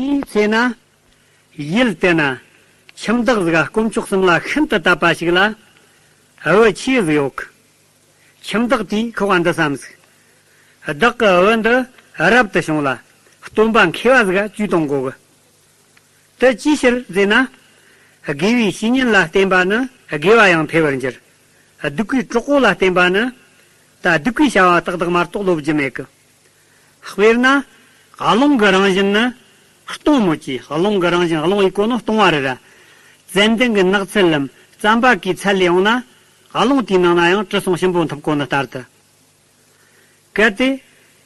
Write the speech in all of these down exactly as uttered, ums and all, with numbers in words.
དེའི་ཚེ་ན། ཡུལ་དེ་ན། ཁྱིམ་བདག་ཟིག་ག་དཀོན་མཆོག་གསུམ་ལ་ཤིན་ཏུ་དད་པ་ཞིག་ལ། བུ་ཆེ་ཟིག་ཡོད་གི། ཁྱིམ་བདག་དེས་ཁོ་ག་འདི་བསམ་ཟིག། བདག་གི་བུ་འདི་རབ་ཏུ་བྱུང་ལ། སྟོན་པ་མཁས་པ་ཟིག་ག་བཅོས་གཏོང་དགོ་གི། དེ་ཅིའི་ཕྱིར་ཟེར་ན། དགེ་བའི་བཤེས་གཉེན་ལ་བརྟེན་པ་ནི་དགེ་བ་ཡང་འཕེལ་བར་འགྱུར། སྡིག་པའི་གྲོགས་པོ་ལ་བརྟེན་པ་ནི། ད་སྡིག་པའི་བྱ་བ་ཏག་ཏག་མ་གཏོགས་ལོབས་རྒྱུ་མེད་གི། དཔེར་ན། རླུང་གི་རང་བཞིན་ནི། སྟོང་མོད་ཀྱི་རླུང་གི་རང་བཞིན་རླུང་ཡི་གོ་ནོ་སྟོང་བ་རེད་ར། ཙན་དན་གྱི་ནགས་ཚལ་ལམ་རྩམ་པ་གིས་ཚལ་ལས་འོང་ན། རླུང་དེའི་ནང་ན་ཡང་དྲི་བསུང་ཞིམ་པོ་འཐིབས་གོ་ནི་ལྟར་དུ། གལ་ཏེ།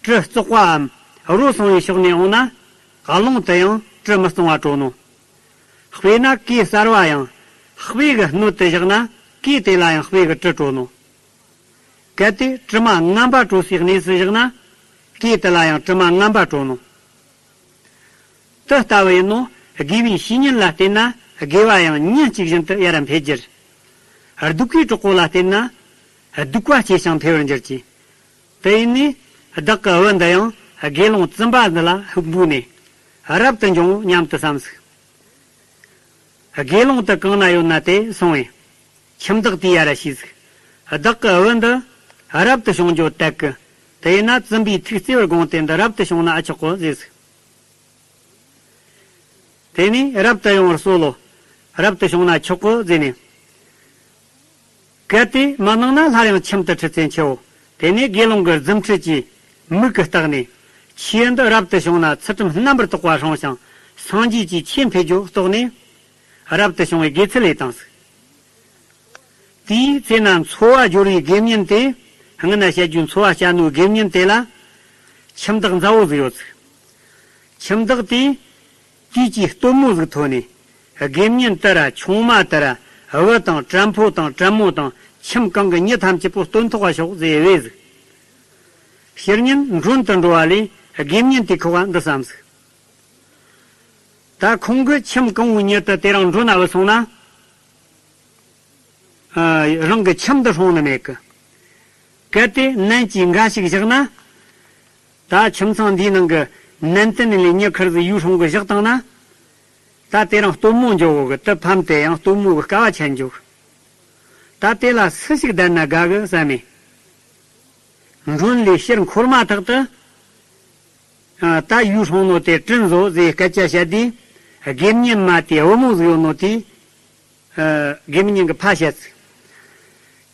དྲི་བཙོག་པའམ་རོ་སོང་བའི་ཕྱོགས་ནས་འོང་ན། རླུང་དུ་ཡང་དྲི་མི་གཙང་བ་བྲོ་ནོ། དཔེར་ན་གོས་གསར་བ་ཡང་། དཔེ་གི་སྣོད་དུ་བཞག་ན། གོས་དེ་ལ་ཡང་དཔེ་གི་དྲི་བྲོ་ནོ། གལ་ཏེ་དྲི་མ་ངན་པ་བྲོ་སའི་གནས་སུ་བཞག་ན། གོས་དེ་ལ་ཡང་དྲི་མ་ངན་པ་བྲོ་ནོ། དེ་ལྟ་བུ་ཡིན་ནོ། དགེ་བའི་བཤེས་གཉེན་ལ་བརྟེན་ན་དགེ་བ་ཡང་ཉིན་གཅིག་བཞིན་དུ་ཡར་འཕེལ་འགྱུར། སྡིག་པའི་གྲོགས་པོ་ལ་བརྟེན་ན། སྡིག་པ་སྐྱེ་ཞིང་འཕེལ་བར་འགྱུར་གྱི། དེ་ཡིན་ནས་བདག་གི་བུ་འདི་ཡང་དགེ་སློང་བཙུན་པ་འདི་ལ་ཕུགས་འབུལ་ནས། རབ་ཏུ་འབྱུང་སྙམ་དུ་བསམ་ཟིག། དགེ་སློང་དེ་གང་ན་ཡོད་ན་དེ་སོང་བས། ཁྱིམ་བདག་དེས་ཡར་ཞུས་ཟིག། བདག་གི་བུ་འདི་རབ་ཏུ་བྱུང་རྒྱུ་དད་གི། དེ་ཡིན་ན་བཙུན་པའི་ཐུགས་བརྩེ་བར་དགོངས་ཏེ་འདི་རབ་ཏུ་བྱུང་ན་ཨ་ཆོག་གོ་ཟེར་ཟིག། དེ་ནས་རབ་ཏུ་ཡོང་བར་གསོལ་ལོ། རབ་ཏུ་བྱུང་ན་ཆོག་གོ་ཟེར་ནས། གལ་ཏེ་མི་གནང་ན་སླར་ཡང་ཁྱིམ་དུ་ཁྲིད་ཚན་ཆེའོ། དེ་ནས་དགེ་སློང་གི་རྫུ་འཕྲུལ་གྱིས་མིག་གིས་བལྟས་ནས། ཁྱེའུ་འདི་རབ་ཏུ་བྱུང་ན་ཚུལ་ཁྲིམས་རྣམ་པར་དག་པ་སྲུང་ཞིང་སངས་རྒྱས་ཀྱི་ཆོས་འཕེལ་རྒྱུ་རྟོགས་ནས། རབ་ཏུ་བྱུང་བའི་དགེ་ཚུལ་ལས་བཏང་ཟིག། དེའི་ཚེ་ན་འཚོ་བ་སྦྱོར་བའི་དགེ་བསྙེན་དེ། སྔོན་ན་བཤད་རྒྱུའི་འཚོ་བ་བསྐྱལ་ནོའི་དགེ་བསྙེན་དེ་ལ། ཁྱིམ་བདག་མཛའ་བོ་ཟིག་ཡོད་ཟིག། ཁྱིམ་བདག་དེས་དུས་ཀྱི་སྟོན་མོ་ཟིག་ཐོན་ནས། དགེ་བསྙེན་དེ་ར་ཆུང་མ་དེ་ར་བུ་དང་བྲན་ཕོ་དང་བྲན་མོ་དང་ཁྱིམ་གང་གི་མྱི་ཐམས་ཅད་པོ་སྟོན་ཐོག་ག་ཤོག་ཟེར་བས་ཟིག། ཕྱི་ཉིན་མགྲོན་དུ་འགྲོ་བ་ལས་དགེ་བསྙེན་དེས་ཁོ་ག་འདི་བསམ་ཟིག། ད་ཁོང་གི་ཁྱིམ་གང་བོའི་མྱི་དེ་དེ་རིང་མགྲོན་ན་བུད་སོང་ན། ཨ། རང་གི་ཁྱིམ་དུ་སྲུང་ནི་མེད་གི། གལ་ཏེ་ནན་གྱིས་འགའ་ཞིག་བཞག་ན། ད་ཁྱིམ་ཚང་འདིའི་ནང་གི་ནན་ཏན་ལས་མྱི་ཁར་ཟིག་ཡུལ་སྲུང་གི་བཞག་བཏང་ན། ད་དེ་རིང་སྟོན་མོ་འགྱོ་གོ་གི། དེ་ཕམ་སྟེ་ཡང་སྟོན་མོ་གི་དཀའ་བ་ཆད་འགྱོ་གི། ད་དེ་ལ་སུ་ཞིག་བསྡད་ན་དགའ་གི་བསམ་མེ། མགྲོན་ལས་ཕྱིར་འཁོར་མ་ཐག་ཏུ། ཨ། ད་ཡུལ་སྲུང་ནོ་དེ་དྲིན་བཟོ་ཟེར་སྐད་ཆ་བཤད་དུས། དགེ་བསྙེན་མ་དེའི་བུ་མོ་ཟིག་ཡོད་ནོ་དེས། ཨ། དགེ་བསྙེན་གྱིས་ཕར་བཤད་ཟིག།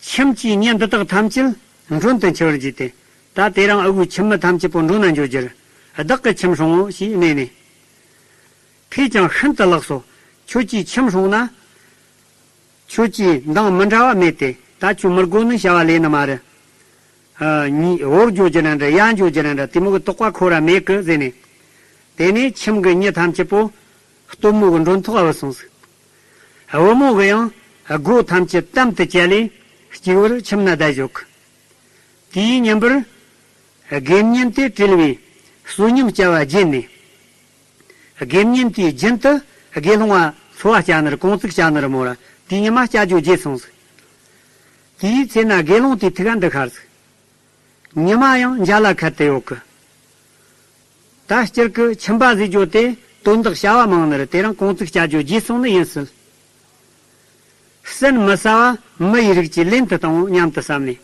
ཁྱིམ་གྱི་མྱི་འདི་དག་ཐམས་ཅད་མགྲོན་དུ་འཁྱིལ་བར་བགྱིས་ཏེ། ད་དེ་རིང་ཨ་ཁུའི་ཁྱིམ་མི་ཐམས་ཅད་པོ་མགྲོན་ན་འགྱོ་རྒྱུར། བདག་གི་ཁྱིམ་སྲུང་ངོ་ཞེས་སྨྲས་ནས། ཕས་ཀྱང་ཤིན་ཏུ་ལེགས་སོ། ཁྱོད་ཀྱིས་ཁྱིམ་སྲུང་ན། ཁྱོད་ཀྱིས་འདང་མི་འདྲ་བ་སྨྲས་ཏེ། ད་ཁྱོད་མི་དགོ་ནི་བྱ་བ་ལས་ནི་མ་རེད། ཨ། ཉིད་འོར་འགྱོ་རྒྱུ་ན་འདྲ། ཡར་འགྱོ་རྒྱུ་ན་འདྲ། དེ་མོ་གི་དོགས་པ་ཁོ་ར་མེད་གི་ཟེར་ནས། དེ་ནས་ཁྱིམ་གྱི་མྱི་ཐམས་ཅད་པོ་སྟོན་མོ་གི་མགྲོན་ཐོག་བུད་སོང་ཟིག། བུ་མོ་གི་ཡང་སྒོ་ཐམས་ཅད་དམ་དུ་བཅད་ལས་གཅིག་པུར་ཁྱིམ་ན་བསྡད་བཞག་གི། དེའི་ཉིན་པར་དགེ་བསྙེན་དེ་བྲེལ་བས་བསོད་སྙོམས་བསྐྱལ་བ་བརྗེད་ནས། དགེ་བསྙེན་དེས་རྒྱུན་དུ་དགེ་སློང་བ་འཚོ་བ་བསྐྱལ་ནི་རེད། གུང་ཙིག་བསྐྱལ་ནི་རེད་མོ་ར། དེའི་ཉི་མ་བསྐྱལ་རྒྱུ་བརྗེད་སོང་ཟིག། དེའི་ཚེ་ན་དགེ་སློང་དེའི་ཐུགས་ཀ་འདི་ཤར་ཟིག། ཉི་མ་ཡང་འཇའ་ལ་ཁད་དུ་ཡོད་གི། ད་སྤྱིར་གི་ཁྱིམ་པ་ཟེར་རྒྱུ་དེ་དོན་དག་བྱ་བ་མང་ནི་རེད། དེ་རིང་གུང་ཙིག་བསྐྱལ་རྒྱུ་བརྗེད་སོང་ནི་ཡིན་སྲིད། གསན་མི་ཟ་བ་མི་ཡི་རིགས་ཀྱི་ལན་དུ་བཏང་སྙམ་དུ་བསམ་ནས།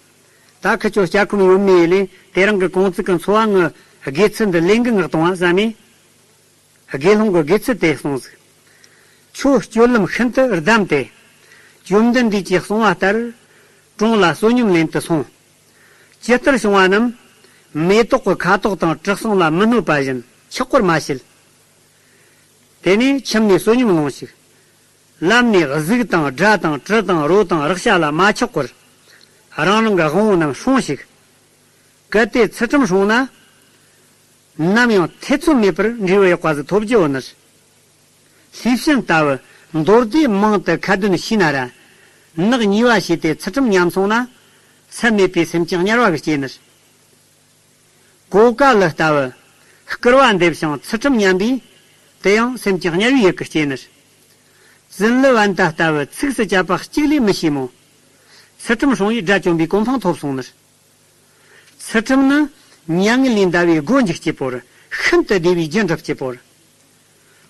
ད་ཁི་ཆོ་སྐྱ་ཁུམ་ཡོད་མེད་ལས་དེ་རིང་གི་གུང་ཙིག་གི་འཚོ་བ་ངི་དགེ་ཚུལ་འདི་ལེན་གི་ངག་གཏོང་བ་བསམ་མས། དགེ་སློང་གི་དགེ་ཚུལ་དེ་གསུངས་ཟིག། ཁྱོད་སྤྱོད་ལམ་ཤིན་ཏུ་བདམས་ཏེ། བཅོམ་ལྡན་འདས་ཀྱིས་གསུངས་པ་ལྟར། གྲོང་ལ་བསོད་སྙོམས་ལེན་དུ་སོང་། ཇི་ལྟར་བྱུང་བ་རྣམས། མེ་ཏོག་གི་ཁ་དོག་དང་དྲི་བསུང་ལ་མི་གནོད་པ་བཞིན་ཆགས་པར་མ་བྱེད། དེ་ནས་ཁྱིམ་ནས་བསོད་སྙོམས་སློང་ཞིག། ལམ་ནས་གཟུགས་དང་སྒྲ་དང་དྲི་དང་རོ་དང་རེག་བྱ་ལ་མ་ཆགས་པར། རང་རང་གི་དབང་པོ་རྣམས་སྲུང་ཞིག། གལ་ཏེ་ཚུལ་ཁྲིམས་སྲུང་ན། ནམ་ཡང་ཐེ་ཚོམ་མེད་པར་འབྲས་བུ་ཡག་པ་ཟིག་ཐོབ་རྒྱུ་ཡོད་ནི། ལྷས་བྱིན་ལྟ་བུ་མདོ་སྡེ་མང་དུ་ཁ་འདོན་ཤེས་ན་ར། ནག་ཉེས་པ་བྱས་ཏེ་ཚུལ་ཁྲིམས་ཉམས་སོང་ན། ཚད་མེད་པའི་སེམས་ཅན་དམྱལ་བ་གི་སྐྱེ་ནི། གོ་ཀ་ལི་ལྟ་བུ་སྐུར་བ་འདེབས་ཤིང་ཚུལ་ཁྲིམས་ཉམས་པས། དེ་ཡང་སེམས་ཅན་དམྱལ་བའི་ཡུལ་གི་སྐྱེ་ནི། བཙུན་ལི་བན་ཏ་ལྟ་བུ་ཚིགས་སུ་བཅད་པ་གཅིག་ལས་མི་ཤེས་མོད། ཚུལ་ཁྲིམས་སྲུང་བས་དགྲ་བཅོམ་པའི་གོ་འཕང་ཐོབ་སོང་ནི། ཚུལ་ཁྲིམས་ནི་མྱ་ངན་ལས་འདའ་བའི་སྒོ་འབྱེད་ཀྱི་བོར། ཤིན་ཏུ་བདེ་བའི་རྒྱུ་འགྲུབ་ཀྱི་བོར།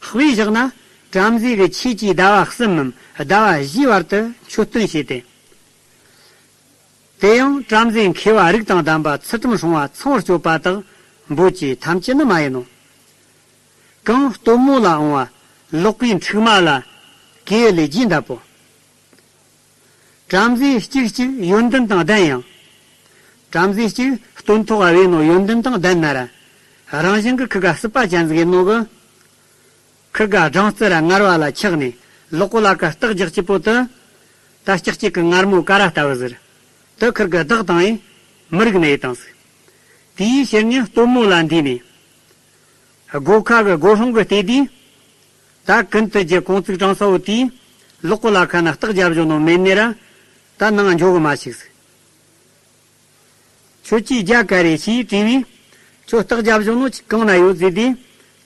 ལྷག་པའི་ཞག་ན་བྲམ་ཟེ་གི་ཆོས་ཀྱིས་ཟླ་བ་གསུམ་མམ་ཟླ་བ་བཞིའི་བར་དུ་མཆོད་སྟོན་བྱས་ཏེ། དེ་ཡང་བྲམ་ཟེ་མཁས་པ་རིགས་དང་ལྡན་པ་ཚུལ་ཁྲིམས་སྲུང་བ་ཚངས་སྤྱོད་པ་དག་འབོད་ཀྱི་ཐམས་ཅད་ནི་མ་ཡིན་ནོ། གང་སྟོན་མོ་ལ་འོང་བ་ལོག་པའི་འཁྲུག་མ་ལ་གེ་ལས་རྒྱས་འདབ་པོ། བྲམ་ཟེ་གཅིག་གཅིག་ཡོན་ཏན་དང་ལྡན་ཡང་། བྲམ་ཟེ་གཅིག་སྟོན་ཐོག་བས་ནོ་ཡོན་ཏན་དང་ལྡན་ན་ར། རང་བཞིན་གྱི་ཁུ་ག་སྲིད་པ་ཅན་ཟིག་ཡིན་ནོ་གི། ཁུར་ག་སྦྲང་རྩི་ར་ངར་བ་ལ་ཆགས་ནས་ལོག་གོ་ལ་ཀ་རྟགས་རྒྱག་ཅི་པོ་དུ། ད་ལྕགས་གཅིག་གི་མངར་མོ་ཀ་ར་ལྟ་བུ་ཟེར། དུ་ཁུར་གི་བདག་དང་ཡིན་མི་རིགས་ནས་ཡི་དང་ཟིག་དེའི་ཕྱིར་ཉིན་སྟོན་མོ་ལ་འདུས་ནས། སྒོ་ཁ་གི་སྒོ་སྲུང་གི་ལྟེ་དུས། ད་ཀུན་ཏུ་རྒྱལ་གོང་བཙུགས་གྲངས་ས་བོ་དེས། ལོག་གོ་ལ་ཁ་ན་རྟགས་རྒྱབ་བཞོ་ནོ་མེད་ནས་ར། ད་ནང་འཇོག་གི་མ་ཞིག་ཟིག་ཁྱོད་ཀྱིས་རྒྱ་ག་རེ་ཞེས་དྲིས་པས། ཁྱོད་རྟགས་རྒྱབ་བཞག་ནོ་ཅིག་གང་ན་ཡོད་ཟེར་དུས།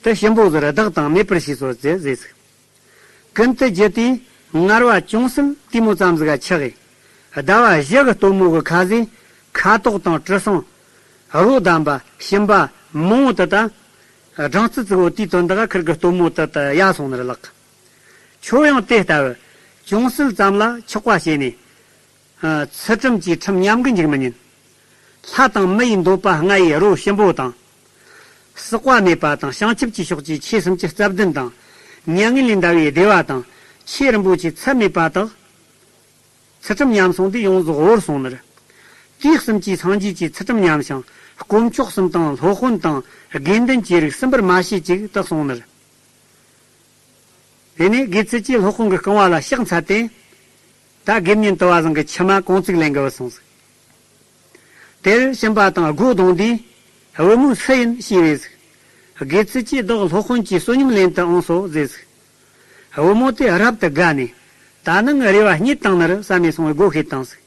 དེ་ཞིམ་པོ་ཟེར་བདག་དང་མེད་པར་ཤེས་སོ་ཟེར་ཟེར་ཟིག་ཀུན་ཏུ་རྒྱལ་དེས་མངར་བ་ཅུང་ཟད་དེ་མོ་ཙམ་ཟིག་ག་ཆགས་ཨེ། ཟླ་བ་བཞི་གི་སྟོན་མོ་གི་ཁ་ཟས་ཁ་དོག་དང་དྲི་བསུང་། རོ་བསྡམས་པ་ཞིམ་པ་མང་བོ་དེ་དང་། སྦྲང་རྩི་བཙུགས་བོ་དེའི་དོན་དག་ཁུར་གི་སྟོན་མོ་དེ་དུ་ཡལ་སོང་ནི་རེད་ལགས། ཁྱོད་ཡང་དེ་ལྟ་བུ་ཅུང་ཟད་ཙམ་ལ་ཆགས་པ་བྱས་ནས། ཚུལ་ཁྲིམས་ཀྱི་ཁྲིམས་ཉམས་གི་འཇུག་མི་ཉན། ལྷ་དང་མི་ཡི་འདོད་པ་ལྔ་ཡི་རོ་ཞིམ་པོ་དང་། ཟག་པ་མེད་པ་དང་བྱང་ཆུབ་ཀྱི་ཕྱོགས་ཀྱི་ཆོས་སུམ་ཅུ་རྩ་བདུན་དང་། མྱ་ངན་ལས་འདའ་བའི་བདེ་བ་དང་། ཆོས་རིན་པོ་ཆེ་ཚད་མེད་པ་དག་ཚུལ་ཁྲིམས་ཉམས་སོང་དུས་ཡོངས་རྫོགས་བོར་སོང་ནི་རེད། དུས་གསུམ་གྱི་སངས་རྒྱས་ཀྱི་ཚུལ་ཁྲིམས་ཉམས་ཤིང་དཀོན་མཆོག་གསུམ་དང་སློབ་དཔོན་དང་དགེ་འདུན་གྱི་རིགས་སུན་པར་མ་བྱེད་ཅིག་དག་སོང་ནི་རེད། དེ་ནས་དགེ་ཚུལ་གྱིས་སློབ་དཔོན་གྱི་རྐང་བ་ལ་ཕྱག་འཚལ་ཏེ། ད་དགེ་བསྙེན་དུ་བ་བཟང་གི་མཆི་མ་གང་ཚིག་ལེན་གི་བུད་སོང་ཟིག་དེར་ཞིམ་པ་དང་སྒོ་གདོང་དུས། བུ་མོ་སུ་ཡིན་ཞེས་པས་ཟིག་དགེ་ཚུལ་གྱིས་བདག་སློབ་དཔོན་གྱི་བསོད་སྙོམས་ལེན་དུ་འོངས་སོ་ཟེར་ཟིག་བུ་མོ་དེ་རབ་ཏུ་དགའ་ནས། ད་ནི་ངའི་རེ་བ་རྙེད་བཏང་ནི་རེད་བསམ་ནས་སོང་བའི་སྒོ་ཕྱེ་བཏང་ཟིག་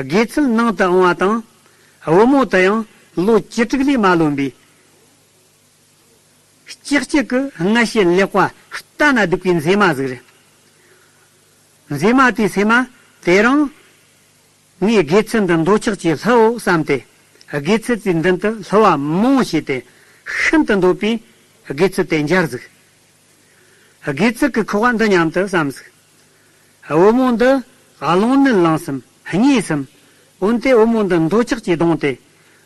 དགེ་ཚུལ་ནང་དུ་འོང་བ་དང་། བུ་མོ་དེ་ཡང་ལོ་བཅུ་དྲུག་ལས་མ་ལོན་པའི། ལྕགས་ཀྱུ་གི་མངལ་ཞེས་ལེགས་པ་ལྟ་ན་སྡུག་པའི་མཛེས་མ་ཟིག་རེད། མཛེས་མ་དེའི་སེམས་མ་དེ་རང་། ངས་དགེ་ཚུལ་འདི་འདོད་ཆགས་ཀྱིས་བསླུའོ་བསམ་སྟེ། དགེ་ཚུལ་དེའི་མདུན་དུ་བསླུ་བ་མང་བྱས་ཏེ། ཤིན་ཏུ་འདོད་པས་དགེ་ཚུལ་དེ་འབྱར་ཟིག་དགེ་ཚུལ་གྱི་ཁོག་པ་འདི་སྙམ་དུ་བསམ་ཟིག་བུ་མོ་འདི་རླུང་ནད་ལངས་སམ་གཉིད་སམ། འོན་ཏེ་བུ་མོ་འདི་འདོད་ཆགས་ཀྱིས་གདུང་སྟེ།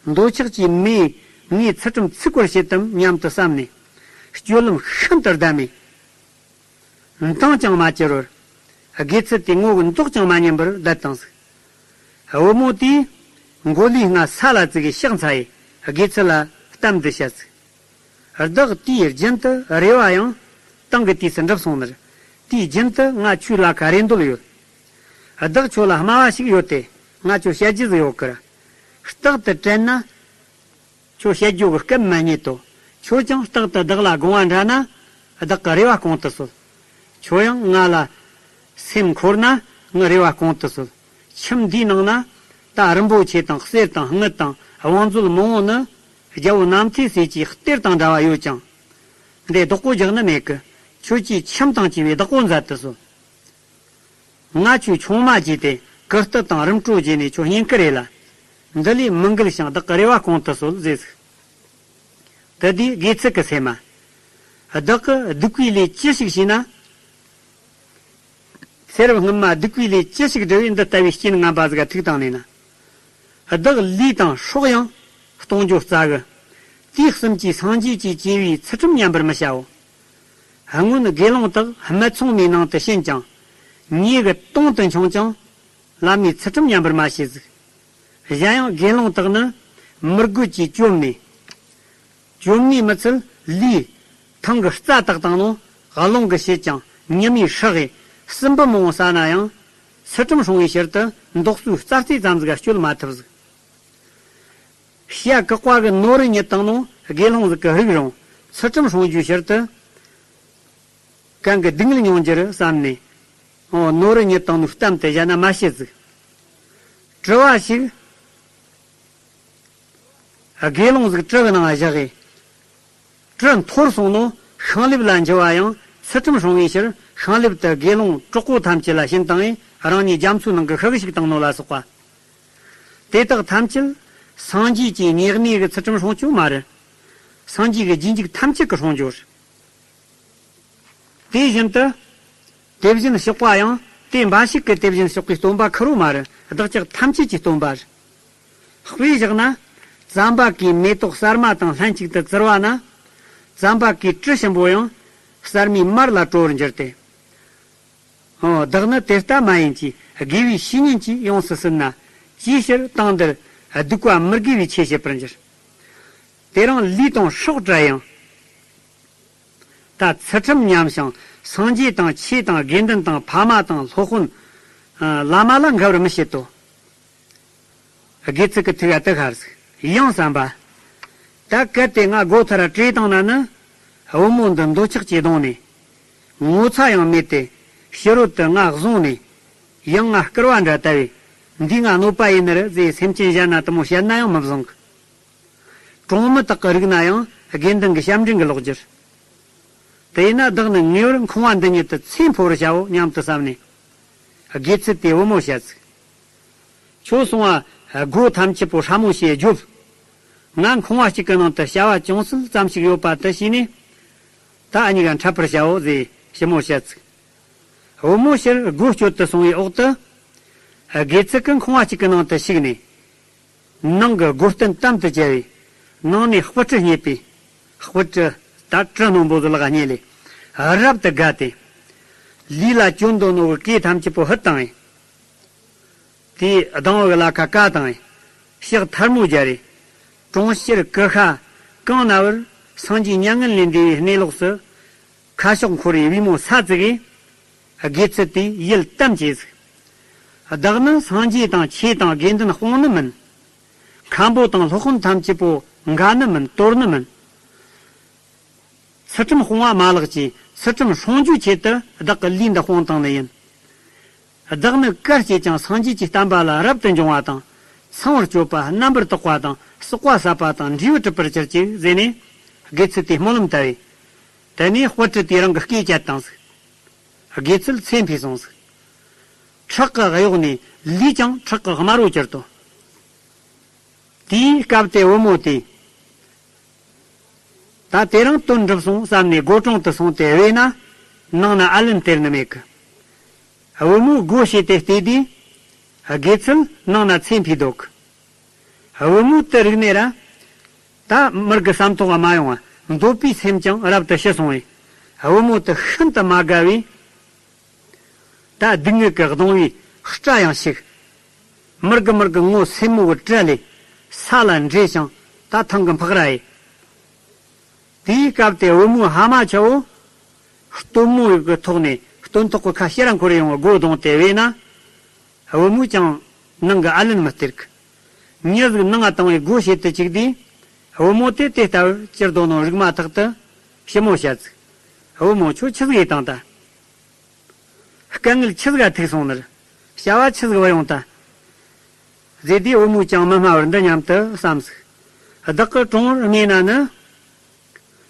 འདོད་ཆགས་ཀྱི་མེས་ངའི་ཚུལ་ཁྲིམས་ཚིག་པར་བྱེད་དམ་སྙམ་དུ་བསམ་ནས། སྤྱོད་ལམ་ཤིན་ཏུ་བདའ་མེད། འདང་ཀྱང་མ་བྱེད་རོར། དགེ་ཚུལ་དེ་ངོ་གི་མདོག་ཀྱང་མ་ཉན་པར་བསྡད་བཏང་ཟིག་བུ་མོ་དེས་མགོ་ལུས་ལྔ་ས་ལ་བཙུགས་ཤིང་ཕྱག་འཚལ་ཡི་དགེ་ཚུལ་ལ་གཏམ་འདི་བཤད་ཟིག་བདག་དུས་རྒྱུན་དུ་རེ་བ་ཡང་བཏང་གི་དུས་སུ་འགྲུབ་སོང་ནི་རེད། དུས་རྒྱུན་དུ་ང་ཁྱོད་ལ་ཁ་རེ་འདོད་ཡོད། བདག་ཁྱོད་ལ་སྨྲ་བ་ཞིག་ཡོད་དེ། ང་ཁྱོད་བཤད་རྒྱུ་ཟིག་ཡོད་ཀི་ར། རྟག་ཏུ་དྲན་ན། ཁྱོད་བཤད་རྒྱུ་གི་སྐབས་མ་རྙེད་དོ། ཁྱོད་ཀྱང་རྟག་ཏུ་བདག་ལ་དགོངས་པ་འདྲ་ན། བདག་གི་རེ་བ་སྐོང་དུ་གསོལ། ཁྱོད་ཡང་ང་ལ་སེམས་འཁོར་ན་ངའི་རེ་བ་སྐོང་དུ་གསོལ། ཁྱིམ་འདིའི་ནང་ན་ད་རིན་པོ་ཆེ་དང་གསེར་དང་དངུལ་དང་བང་མཛོད་མང་བོ་ནི་རྒྱལ་པོ་རྣམ་ཐོས་སྲས་ཀྱི་གཏེར་དང་འདྲ་བ་ཡོད་ཀྱང་། འདི་བདག་པོ་རྒྱག་ནི་མེད་ཀི། ཁྱོད་ཀྱིས་ཁྱིམ་དང་བཅས་པའི་བདག་པོ་མཛད་དུ་གསོལ། ང་ཁྱོད་ཆུང་མ་བྱས་ཏེ་གུར་སྟོད་དང་རིམ་གྲོ་བྱས་ནས་ཁྱོད་སྙིང་ཁུར་རེ་ལ། འདི་ལས་མི་འགུལ་ཞིང་བདག་གི་རེ་བ་སྐོང་དུ་གསོལ་ཟེར་ཟིག་དེ་དུས་དགེ་ཚུལ་གྱི་སེམས་མ། བདག་གི་སྡིག་པའི་ལས་ཅི་ཞིག་བྱས་ན། ཚེ་རབས་སྔོན་མ་སྡིག་པའི་ལས་ཅི་ཞིག་བསྒྲུབས་པས་འདི་ལྟ་བུའི་རྐྱེན་ངན་པ་ཟིག་ག་ཐུག་བཏང་ནས་ན། བདག་ལུས་དང་སྲོག་ཡང་གཏོང་རྒྱུ་རྩ་གི། དུས་གསུམ་གྱི་སངས་རྒྱས་ཀྱི་བཅས་པའི་ཚུལ་ཁྲིམས་ཉམས་པར་མི་བྱའོ། སྔོན་དགེ་སློང་དག་སྨད་འཚོང་མའི་ནང་དུ་ཕྱིན་ཀྱང་། ཉེས་ཀྱི་དོང་དུ་མཆོང་ཀྱང་། བླ་མའི་ཚུལ་ཁྲིམས་ཉམས་པར་མ་བྱེད་ཟིག་གཞན་ཡང་དགེ་སློང་དག་ནི་མི་རྒོད་ཀྱིས་བཅོམ་ནས། བཅོམ་ནས་མི་ཚུལ་ལུས་ཐང་གི་རྩ་དག་བཏང་ནོ། རླུང་གིས་བྱེད་ཀྱང་ཉི་མའི་ཧྲག་གིས་སྲིན་བུ་མང་བོ་ཟ་ན་ཡང་ཚུལ་ཁྲིམས་སྲུང་བའི་ཕྱིར་དུ་འདོགས་སོའི་རྩ་རྩེ་ཙམ་ཟིག་ག་སྐྱོལ་མ་ཐུབ་ཟིག་བཤད་བཀག་པ་གི་ནོར་རེ་རྙེད་བཏང་ནོ། དགེ་སློང་ཟིག་གི་རིགས་རུང་ཚུལ་ཁྲིམས་སྲུང་རྒྱུའི་ཕྱིར་དུ། གང་གི་སྡུག་བསྔལ་མྱོང་རྒྱུ་རེད་བསམ་ནས། འོ་ནོར་རེ་རྙེད་བཏང་ནོ་གཏམ་དེ་བཤད་ན་མ་བཤད་ཟིག་དྲི་བ་ཞིག་དགེ་སློང་ཟིག་གྲི་གི་ནང་བཞག་གི། གྲི་འཐོར་སོང་ནོ། ཤིང་ལེབ་ལ་འགྱུར་བ་ཡང་ཚུལ་ཁྲིམས་སྲུང་བའི་ཕྱིར་ཤིང་ལེབ་དེ་དགེ་སློང་གྲོགས་པོ་ཐམས་ཅད་ལ་བྱིན་བཏང་བས་རང་ཉིད་རྒྱ་མཚོའི་ནང་གི་ཤུགས་ཤིག་བཏང་ནོ་ལ་སོགས་པ། དེ་དག་ཐམས་ཅད་སངས་རྒྱས་ཀྱི་ཉེ་གནས་ཀྱི་ཚུལ་ཁྲིམས་སྲུང་རྒྱུ་མ་རེད། སངས་རྒྱས་ཀྱི་རྗེས་འཇུག་ཐམས་ཅད་ཀྱི་སྲུང་རྒྱུ་རེད། དེ་བཞིན་དུ། དེ་བཞིན་གཤེགས་པ་ཡང་དེ་འབའ་ཞིག་གི་དེ་བཞིན་གཤེགས་པའི་སྟོན་པ་ཁེར་རོ་མ་རེད། བདག་ཅག་ཐམས་ཅད་ཀྱི་སྟོན་པ་རེད། དཔེ་བཞག་ན། ཙམ་པ་གི་མེ་ཏོག་གསར་མ་དང་ལྷན་ཅིག་ཏུ་བཙིར་བ་ན། ཙམ་པ་གི་དྲི་ཞིམ་པོ་ཡང་གསར་མའི་མར་ལ་བྲོ་བར་འགྱུར་ཏེ། ཨོ། བདག་ནི་དེ་ལྟ་མ་ཡིན་གྱི། དགེ་བའི་བཤེས་གཉེན་གྱིས་ཡོངས་སུ་ཟིན་ན། ཅིའི་ཕྱིར་དེང་འདིར་སྡིག་པ་མི་དགེ་བའི་ཆོས་བྱེད་པར་འགྱུར། དེ་རིང་ལུས་དང་སྲོག་བྲལ་ཡང་། ད་ཚུལ་ཁྲིམས་ཉམས་ཤིང་སངས་རྒྱས་དང་ཆོས་དང་དགེ་འདུན་དང་ཕ་མ་དང་སློབ་དཔོན། ཨ། བླ་མ་ལ་འགལ་བར་མི་བྱེད་དོ། དགེ་ཚུལ་གྱི་ཐུགས་ཀ་དུ་ཤར་ཟིག། ཡང་བསམ་པ། ད་གལ་ཏེ་ང་སྒོ་ཐར་བྲོས་བཏང་ན་ནི། བུ་མོ་འདི་འདོད་ཆགས་ཀྱིས་གདུང་ནས། ངོ་ཚ་ཡང་མེད་དེ། ཕྱི་རོལ་དུ་ང་བཟུང་ནས། ཡང་ང་བསྐུར་བ་འདྲ་ལྟ་བས། འདིས་ང་གནོད་པ་ཡིན་ནི་རེད་ཟེར་སེམས་ཅན་གཞན་ན་དེ་མོ་བཤད་ན་ཡང་མི་བཟང་གི། གྲོང་མི་དག་གི་རིག་ན་ཡང་དགེ་འདུན་གྱི་ཞབས་འདྲེན་གྱི་ལོག་གྱུར། དེས་ན་བདག་ནི་ངེས་པར་འཁོར་བ་འདི་ཉིད་དུ་ཚེ་འཕོ་བར་བྱའོ་སྙམ་དུ་བསམས་ནས། དགེ་ཚུལ་དེ་བུ་མོར་བཤད་ཟིག། ཁྱོད་སོང་བ་སྒོ་ཐམས་ཅད་པོ་སྲ་མོ་ཞེས་བརྗོད། ང་འཁོར་བ་གཅིག་གི་ནང་དུ་བྱ་བ་ཅུང་ཟད་ཙམ་ཞིག་ཡོད་པ་དེ་ཤེས་ནས། ད་འུ་གཉིས་ཀ་འཕྲད་པར་བྱའོ་ཟེར་ཞི་མོར་བཤད་ཟིག། བུ་མོ་ཕྱིར་སྒོ་སྐྱོད་དུ་སོང་བའི་འོག་ཏུ། དགེ་ཚུལ་གྱིས་འཁོར་བ་གཅིག་གི་ནང་དུ་ཞུགས་ནས། ནང་གི་སྒོ་རྟེན་དམ་དུ་བཅའ་བས། ནང་ནས་སྤུ་གྲི་རྙེད་པས། སྤུ་གྲི་ད་གྲི་རྣོན་པོ་ཟིག་ལག་རྙེད་ལས། རབ་ཏུ་དགའ་སྟེ། ལུས་ལ་གྱོན་དོ་ནོ་གི་གོས་ཐམས་ཅད་པོ་ཕུད་བཏང་བས། དེའི་སྡང་བའི་ལ་ཁ་བཀག་བཏང་བས། ཕྱག་ཐལ་མོ་སྦྱར་རེ། གྲོང་ཁྱེར་ཀུ་ཤ་གང་ན་བར་སངས་རྒྱས་མྱ་ངན་ལས་འདས་པའི་གནས་ལོགས་སུ། ཁ་ཕྱོགས་འཁོར་བའི་པུས་མོ་ས་བཙུགས་ཀྱིས། དགེ་ཚུལ་དེས་ཡིད་དམ་བཅས་ཟིག། བདག་ནི་སངས་རྒྱས་དང་ཆོས་དང་དགེ་འདུན་སྤོང་ནི་མིན། མཁན་པོ་དང་སློབ་དཔོན་ཐམས་ཅད་པོ་འགལ་ནི་མིན། དོར་ནི་མིན། ཚུལ་ཁྲིམས་སྤོང་བ་མ་ལགས་ཀྱི་ཚུལ་ཁྲིམས་སྲུང་རྒྱུའི་ཆེད་དུ་བདག་གི་ལུས་འདི་སྤངས་བཏང་ནི་ཡིན། བདག་ནི་གར་སྐྱེས་ཀྱང་སངས་རྒྱས་ཀྱི་བསྟན་པ་ལ་རབ་ཏུ་འབྱུང་བ་དང་། ཚངས་པར་སྤྱོད་པ། རྣམ་པར་དག་པ་དང་། བསགས་པ་ཟབ་པ་དང་འབྲས་བུ་གྲུབ་པར་གྱུར་ཅིག་ཟེར་ནས། དགེ་ཚུལ་དེས་སྨོན་ལམ་བཏབ་པས། དེ་ནས་སྤུ་གྲི་དེས་རང་གི་སྐེ་བཅད་བཏང་ཟིག། དགེ་ཚུལ་ཚེ་འཕོས་སོང་ཟིག། ཁྲག་གི་གཡོགས་ནས་ལུས་ཀྱང་ཁྲག་གི་དམར་བོ་གྱུར་ཏོ། དེའི་སྐབས་དེ་བུ་མོ་དེས། ད་དེ་རིང་དོན་འགྲུབ་སོང་བསམ་ནས་སྒོ་དྲུང་དུ་སོང་སྟེ་བས་ན། ནང་ན་ཨ་ལན་སྟེར་ནི་མེད་གི། བུ་མོས་སྒོ་ཕྱེ་སྟེ་བལྟས་དུས། དགེ་ཚུལ་ནང་ན་ཚེ་འཕོས་འདུག། བུ་མོ་དེ་རིག་ནས་ར། ད་མི་དགེ་བསམ་ཐོག་མ་ཡོང་བ་འདོད་པའི་སེམས་ཀྱང་རབ་ཏུ་ཞི་སོང་བས། བུ་མོ་དེ་ཤིན་ཏུ་མ་དགའ་བས། ད་སྡུག་བསྔལ་གྱིས་གདུང་བའི་སྐྲ་ཡང་ཞིག། མི་དགེ་མི་དགེ་ངོ་སེན་མོ་གི་དྲི་ལས་ས་ལ་འདྲེས་ཤིང་ད་ཐང་གི་འཕག་ར་ཡི། དེའི་སྐབས་དེ་བུ་མོའི་ཕ་མ་ཆ་བོ། སྟོན་མོ་ཡི་གི་ཐོག་ནས་སྟོན་ཐོག་གི་ཁ་ཕྱིར་ར་འཁོར་ཡོང་བའི་སྒོ་བརྡུངས་ཏེ་བས་ན། བུ་མོས་ཀྱང་ནང་གི་ཨ་ལན་མི་སྟེར་གི། མྱི་ཟིག་ནང་ང་བཏང་བའི་སྒོ་ཕྱེ་དུ་བཅུག་དུས། བུ་མོ་དེ་དེ་ལྟ་བུར་ཅི་ལྟོས་ནོ་རིག་མ་ཐག་ཏུ་ཞི་མོར་བཤད་ཟིག། བུ་མོ་ཁྱོད་ཆི་ཟིག་ཡེ་བཏང་ད། དཀའ་ངལ་ཆི་ཟིག་ག་ཐུག་སོང་ནི་རེད། བྱ་བ་ཆི་ཟིག་བུད་ཡོང་ད། ཟེར་དུས་བུ་མོས་ཀྱང་མི་སྨྲ་བར་འདི་སྙམ་དུ་བསམས་ཟིག། བདག་གི་གྲོང་བུར་སྨྲས་ན་ནི།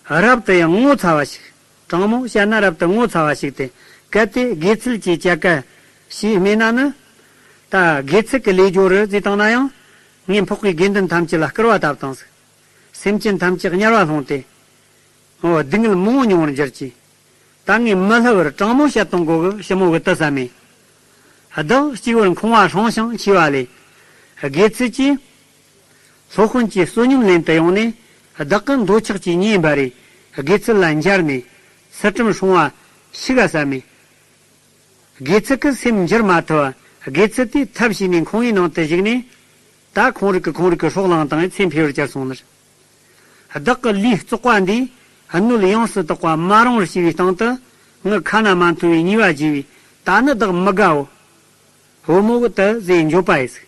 རབ་ཏུ་ཡང་ངོ་ཚ་བ་ཞིག། དྲང་མོ་བཤད་ན་རབ་ཏུ་ངོ་ཚ་བ་ཞིག་སྟེ། གལ་ཏེ་དགེ་ཚུལ་གྱིས་བཅད་ཀ་ཞེས་སྨྲས་ན་ནི། ད་དགེ་ཚུལ་གྱི་ལས་སྦྱོར་རེད་ཟེར་བཏང་ན་ཡང་། ངས་འཕགས་པའི་དགེ་འདུན་ཐམས་ཅད་ལ་སྐུར་བ་བཏབ་བཏང་ཟིག། སེམས་ཅན་ཐམས་ཅད་དམྱལ་བར་ལྷུང་སྟེ། འོ། སྡུག་བསྔལ་མང་པོ་མྱོང་བར་འགྱུར་གྱི། ད་ངས་མི་སླུ་བར་དྲང་མོ་བཤད་གཏོང་དགོས་གི་ཞི་མོ་གིས་དེ་བསམས་མས། བདག་གཅིག་པུར་འཁོར་བ་སྲུང་ཞིང་འཆི་བ་ལས། དགེ་ཚུལ་གྱིས། སློབ་དཔོན་གྱི་བསོད་སྙོམས་ལེན་དུ་ཡོང་ནས། བདག་གི་འདོད་ཆགས་ཀྱི་ཉེས་འབར་རེ། དགེ་ཚུལ་ལ་འབྱར་ནས། ཚུལ་ཁྲིམས་སྲུང་བ་ཞིག་ག་བསམས་མས། དགེ་ཚུལ་གྱི་སེམས་འགྱུར་མ་ཐུབ་པ། དགེ་ཚུལ་དེས་ཐབས་ཤེས་ནས་ཁང་པའི་ནང་དུ་ཞུགས་ནས། ད་ཁོང་རིགས་ཀྱི་ཁོང་རིགས་ཀྱི་སྲོག་བླངས་དང་ཚེ་འཕོས་པར་གྱུར་སོང་ནི་རེད། བདག་གི་ལུས་བཙོག་པ་འདིས་སྣོད་ཡོངས་སུ་དག་པ་མ་རུངས་པར་བྱས་པའི་སྟེང་དུ། ངའི་ཁ་ན་མ་ཐོ་བའི་ཉེས་པ་བགྱིས་པས། ད་ནི་བདག་མི་དགའོ། བུ་མོ་གིས་དེ་ཟེར་འགྱོད་པ་ཡི་ཟིག།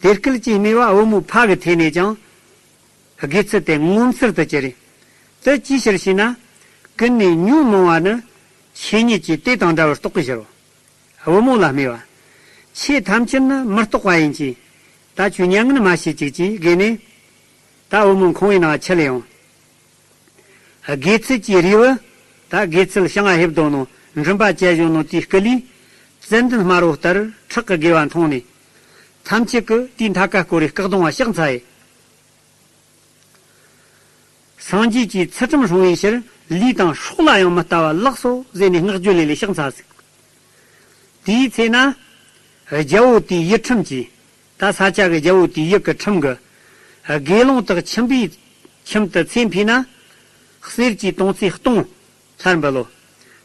དེ་སྐད་ཅེས་སྨྲས་པ་བུ་མོའི་ཕ་གི་ཐད་ནས་ཀྱང་། དགེ་ཚུལ་དེ་ངོ་མཚར་དུ་གྱུར་རེ། དེ་ཅིའི་ཕྱིར་ཞེ་ན། ཀུན་ནས་ཉོན་མོངས་པ་ནི་ཆོས་ཉིད་ཀྱི་དེ་དང་འདྲ་བར་རྟོགས་པའི་ཕྱིར་རོ། བུ་མོ་ལ་སྨྲས་པ། ཆོས་ཐམས་ཅད་ནི་མི་རྟག་པ་ཡིན་གྱི། ད་ཁྱོད་མྱ་ངན་མ་བྱེད་ཅིག་ཅེས་བགད་ནས། ད་བུ་མོ་ཁང་པའི་ནང་ཁྲིད་ཡོང་། དགེ་ཚུལ་གྱི་རིགས་བུ། ད་དགེ་ཚུལ་ཞིང་ང་ཕེབས་དོ་ནོ་མགྲིན་པ་བཅད་བཞོན་ནོ་དེའི་སྐུ་ལུས། ཙན་དན་དམར་པོ་ལྟར་ཁྲག་གིས་བརྒྱལ་བ་མཐོང་ནས། ཐམས་ཅད་ཀྱིས་དེའི་མཐའ་ཀ་བསྐོར་རེ་སྐག་གདུང་བ་ཕྱག་འཚལ་ཡི། སངས་རྒྱས་ཀྱི་ཚུལ་ཁྲིམས་སྲུང་བའི་ཕྱིར་ལུས་དང་སྲོག་ལ་ཡང་མི་ལྟ་བ་ལགས་སོ་ཟེར་ནས་བསྔགས་བརྗོད་ལས་ལས་ཕྱག་འཚལ་ཟིག། དེའི་ཚེ་ན། རྒྱལ་པོ་དེའི་ཡུལ་ཁྲིམས་ཀྱིས། ད་ས་ཆ་གི་རྒྱལ་པོ་དེའི་ཡུལ་གྱི་ཁྲིམས་ཀྱིས། དགེ་སློང་དག་ཁྱིམ་པའི་ཁྱིམ་དུ་ཚེ་འཕོས་ན། གསེར་གྱི་དོང་ཙེ་སྟོང་། ལྷར་འབུལ་ལོ།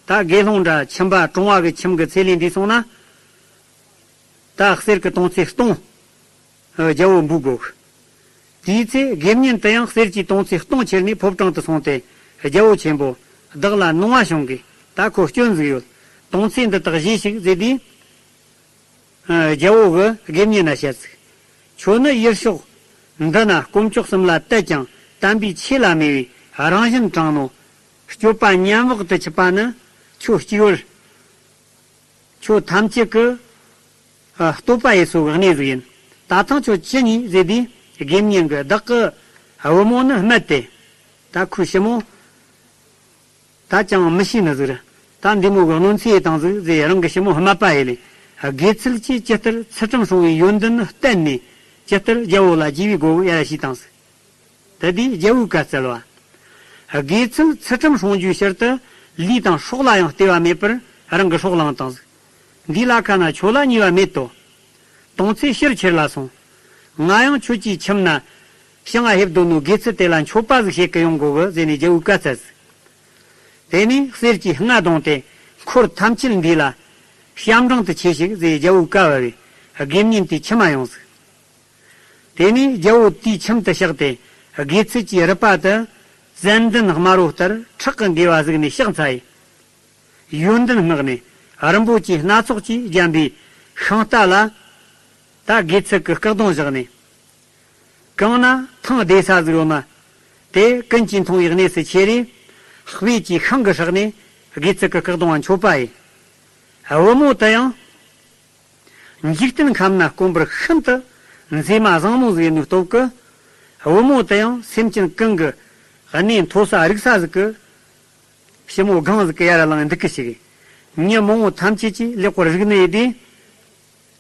ད་དགེ་སློང་འདྲ་ཁྱིམ་པ་གྲོང་བ་གི་ཁྱིམ་གྱི་ཚེ་ལས་འདས་སོང་ན། ད་གསེར་གྱི་དོང་ཙེ་སྟོང་། རྒྱལ་པོ་འབུལ་དགོས། དེའི་ཚེ་དགེ་བསྙེན་དུ་ཡང་གསེར་གྱི་དོང་ཙེ་སྟོང་ཁྱེར་ནས་ཕོ་བྲང་དུ་སོང་སྟེ། རྒྱལ་པོ་ཆེན་པོ། བདག་ལ་གནང་བ་བྱུང་གི། ད་ཁོ་སྐྱོན་ཟིག་ཡོད། དོང་ཙེ་འདི་དག་བཞེས་ཤིག་ཟེར་དུས། རྒྱལ་པོ་གིས་དགེ་བསྙེན་ན་བཤད་ཟིག། ཁྱོད་ནི་ཡུལ་ཕྱོགས་འདི་ན་དཀོན་མཆོག་གསུམ་ལ་དད་ཅིང་དམ་པའི་ཆོས་ལ་མོས་པའི་རང་བཞིན་དྲང་ནོ། སྤྱོད་པ་ཉམས་བག་ཏུ་ཆུད་པ་ནི་ཁྱོད་གཅིག་པུར། ཁྱོད་ཐམས་ཅད་ཀྱི། ཨ། བསྟོད་པ་ཡེ་སོ་གི་གནས་ཟིག་ཡིན། ད་ཐེངས་ཁྱོད་ཅི་ཉོས་ཟེར་དུས། དགེ་བསྙེན་གྱིས་བདག་གི་བུ་མོ་ནི་སྨད་དེ། ད་ཁོའི་ཞི་མོ། ད་ཅང་མི་ཤེས་ནི་ཟིག་རེད། ད་འདི་མོ་གི་གནོད་འཚེ་ཡེ་བཏང་ཟིག་ཟེར། རང་གི་ཞི་མོ་སྨད་པ་ཡེ་ལས། དགེ་ཚུལ་གྱིས་ཇི་ལྟར་ཚུལ་ཁྲིམས་སྲུང་བའི་ཡོན་ཏན་བསྟན་ནས། ཇི་ལྟར་རྒྱལ་པོ་ལ་རྒྱས་པའི་སྒོ་ཡར་ཞུས་བཏང་ཟིག། དེ་དུས་རྒྱལ་པོས་བཀའ་སྩལ་བ། དགེ་ཚུལ་ཚུལ་ཁྲིམས་སྲུང་རྒྱུའི་ཕྱིར་དུ་ལུས་དང་སྲོག་ལ་ཡང་ལྟོས་པ་མེད་པར་རང་གི་སྲོག་བླངས་བཏང་ཟིག། འདི་ལ་ཁ་ན་ཁྱོད་ལ་ཉེས་པ་མེད་དོ། དོང་ཙེ་ཕྱིར་ཁྱེར་ལ་སོང་། ང་ཡང་ཁྱོད་ཀྱི་ཁྱིམ་ན་ཕྱིང་ང་ཕེབས་འདོད་ནོ་དགེ་ཚུལ་དེ་ལ་མཆོད་པ་ཟིག་བྱེད་གི་ཡོང་དགོ་གི་ཟེར་ནས་རྒྱལ་པོས་བཀའ་སྩལ་ཟིག། དེ་ནས་གསེར་གྱི་རྔ་བརྡུངས་ཏེ། འཁོར་ཐམས་ཅད་འདི་ལ་ཞབས་འབྲིང་དུ་ཆས་ཤིག་ཟེར། རྒྱལ་པོས་བཀའ་ཕབ་པས་དགེ་བསྙེན་དེ་ཁྱིམ་མ་ཡོང་ཟིག། དེ་ནས་རྒྱལ་པོ་དེའི་ཁྱིམ་དུ་གཤེགས་ཏེ། དགེ་ཚུལ་གྱི་རུས་པ་དེ་ཙན་དན་དམར་པོ་ལྟར་ཁྲག་གིས་འགེས་པ་གཟིགས་ནས་ཕྱག་འཚལ་ཡི། ཡོན་ཏན་བསྔགས་ནས་རིན་པོ་ཆེ་སྣ་ཚོགས་ཀྱིས་བརྒྱན་པའི་ཤིང་རྟ་ལ། ད་དགེ་ཚུལ་གྱི་སྐུ་གདུང་བཞག་ནས། གང་ན་ཐང་བདེ་ས་ཟིག་ཡོད་ན། དེ་ཀུན་གྱིས་མཐོང་བའི་གནས་སུ་ཁྱེར་རེ། སྤོས་ཀྱི་ཤིང་གི་སྲེག་ནས་དགེ་ཚུལ་གྱི་སྐུ་གདུང་བ་མཆོད་པ་ཡིན། བུ་མོ་དེ་ཡང་། འཇིག་རྟེན་ཁམས་ན་དཀོན་པོར་ཤིན་ཏུ་མཛེས་མ་བཟང་མོ་ཟིག་ཡིན་ནོའི་སྟོབས་ཀྱིས། བུ་མོ་དེ་ཡང་སེམས་ཅན་ཀུན་གྱི་གནས་མཐོ་ས་རིག་ས་ཟིག་གི་ཞི་མོ་སྒང་ཟིག་གི་ཡར་ལངས་འདུག་གི་ཞིག། མྱི་མང་པོ་ཐམས་ཅད་ཀྱིས་ལེགས་པར་རིག་ནི་ཡིན་ཏེ།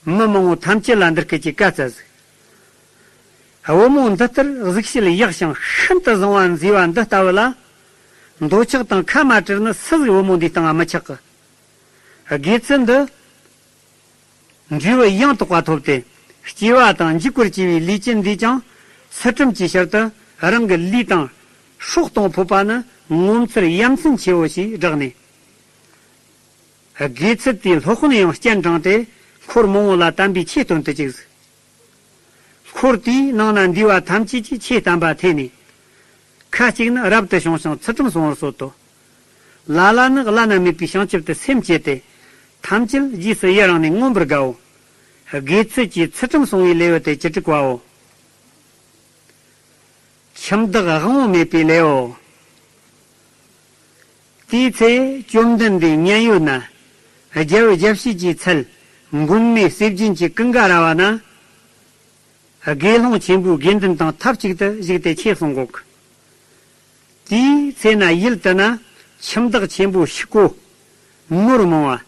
མི་མང་པོ་ཐམས་ཅད་ལ་འདི་སྐད་ཀྱི་བཀའ་སྩལ་ཟིག། བུ་མོ་འདི་ལྟར་གཟུགས་བྱད་ཡག་ཞིང་ཤིན་ཏུ་བཟང་བ་མཛེས་པ་འདི་ལྟ་བུ་ལ། འདོད་ཆགས་དང་ཁ་མ་བྲལ་ན་སུ་ཟིག་བུ་མོ་འདིའི་སྟེང་ང་མི་ཆགས་གི། དགེ་ཚུལ་འདི། འབྲས་བུ་ཡང་དག་པ་ཐོབ་སྟེ། སྐྱེ་བ་དང་འཇིག་པར་བྱེད་པའི་ལས་ཅན་འདིས་ཀྱང་ཚུལ་ཁྲིམས་ཀྱི་ཕྱིར་དུ་རང་གི་ལུས་དང་སྲོག་གཏོང་ཕོད་པ་ནི་ངོ་མཚར་ཡ་མཚན་ཆེའོ་ཞེས་བསྒྲགས་ནས། དགེ་ཚུལ་དེའི་སློབ་དཔོན་ཡང་སྤྱན་དྲངས་ཏེ་འཁོར་མང་པོ་ལ་དམ་པའི་ཆོས་སྟོན་དུ་བཅུག། འཁོར་དེའི་ནང་ན་འདུས་པ་ཐམས་ཅད་ཀྱིས་ཆོས་བསྟན་པ་ཐོས་ནས། ཁ་ཅིག་ནི་རབ་ཏུ་བྱུང་ཞིང་ཚུལ་ཁྲིམས་སྲུང་བར་གསོལ་ཏོ། ལ་ལ་ནི་བླ་ན་མེད་པའི་བྱང་ཆུབ་ཏུ་སེམས་བསྐྱེད་དེ། ཐམས་ཅད་རྗེས་སུ་ཡི་རང་ནས་མངོན་པར་དགའོ། དགེ་ཚུལ་གྱིས་ཚུལ་ཁྲིམས་སྲུང་བའི་ལེའུ་སྟེ་བཅུ་དྲུག་པའོ། ཁྱིམ་བདག་དབང་པོ་མེད་པའི་ལེའུ། དེའི་ཚེ་བཅོམ་ལྡན་འདས་མཉན་ཡོད་ན། རྒྱལ་བུ་རྒྱལ་བྱེད་ཀྱི་ཚལ་མགོན་མེད་གསེར་ལྗོན་གྱི་ཀུན་དགའ་ར་བ་ན། དགེ་སློང་ཆེན་པོའི་དགེ་འདུན་དང་ཐབས་ཅིག་ཏུ་བཞུགས་ཏེ་ཆོས་གསུང་གོ། དེའི་ཚེ་ན་ཡུལ་དེ་ན་ཁྱིམ་བདག་ཆེན་པོ་ཕྱུག་པོ། ནོར་མང་བ།